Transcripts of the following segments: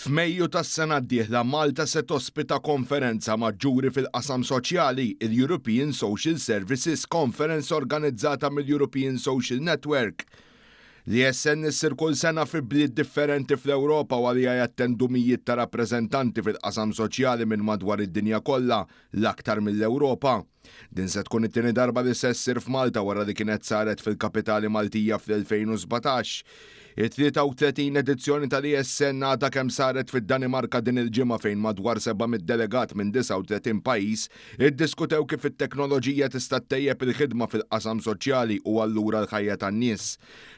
F'Mejju tas-sena d-dieħla Malta se tospita konferenza maġġuri fil-qasam soċjali, il-European Social Services Conference organizzata mill-European Social Network. L-ESN issir kull sena fi bliet differenti fl-Ewropa u għaliha jattendu mijiet ta' rappreżentanti fil-qasam soċjali minn madwar id-dinja kollha, l-aktar mill-Ewropa. Din se tkun it-tieni darba li se ssir f'Malta wara li kienet saret fil-kapitali Maltija fl-2017. It-33 edizzjoni tal-ESN għadha kemm saret fid-Danimarka din il-ġimgħa fejn madwar 700 delegat minn 39 pajjiż iddiskutew kif it-teknoloġija tista' ttejjeb il-ħidma fil-qasam soċjali u allura l-ħajja tan-nies.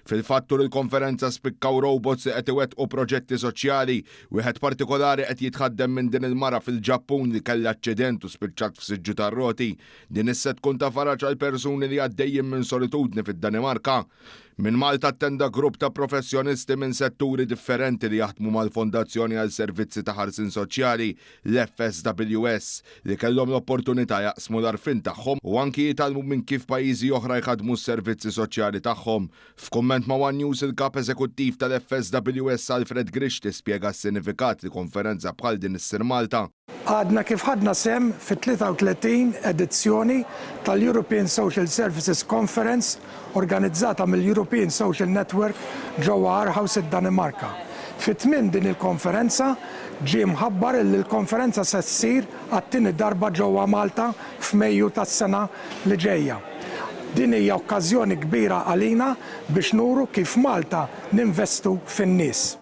Fil-fatt tul il-konferenza spikkaw robots li qed iwettqu proġetti soċjali, wieħed partikolari qed jitħaddem minn din il-mara fil-Ġappun li kellha aċċident u spiċċat f'siġġu tar-roti. Din issa tkun ta' faraġ għal persuni li għaddejjin minn solitudni fid-Danimarka. Minn Malta attenda grupp ta' professjonisti minn setturi differenti li jaħdmu mal-Fondazzjoni għal Servizzi ta' Ħarsien Soċjali, l-FSWS, li kellhom l-opportunità jaqsmu l-għarfien tagħhom u anki jitgħallmu minn kif pajjiżi oħra jħaddmu s-servizzi soċjali tagħhom. F'kumment ma' one News il-Kap Eżekuttiv tal-FSWS Alfred Grixti spjega s-sinifikat li konferenza bħal din issir Malta. Għadna kif ħadna sehem fit-33 edizzjoni tal-European Social Services Conference organizzata mill-European Social Network ġewwa Aarhus id-Danimarka. Fi tmiem din il-konferenza ġie mħabbar illi l-konferenza se ssir għat-tieni darba ġewwa Malta f'Mejju tas-sena li ġejja. Din hija okkażjoni kbira għalina biex nuru kif Malta ninvestu fin-nies.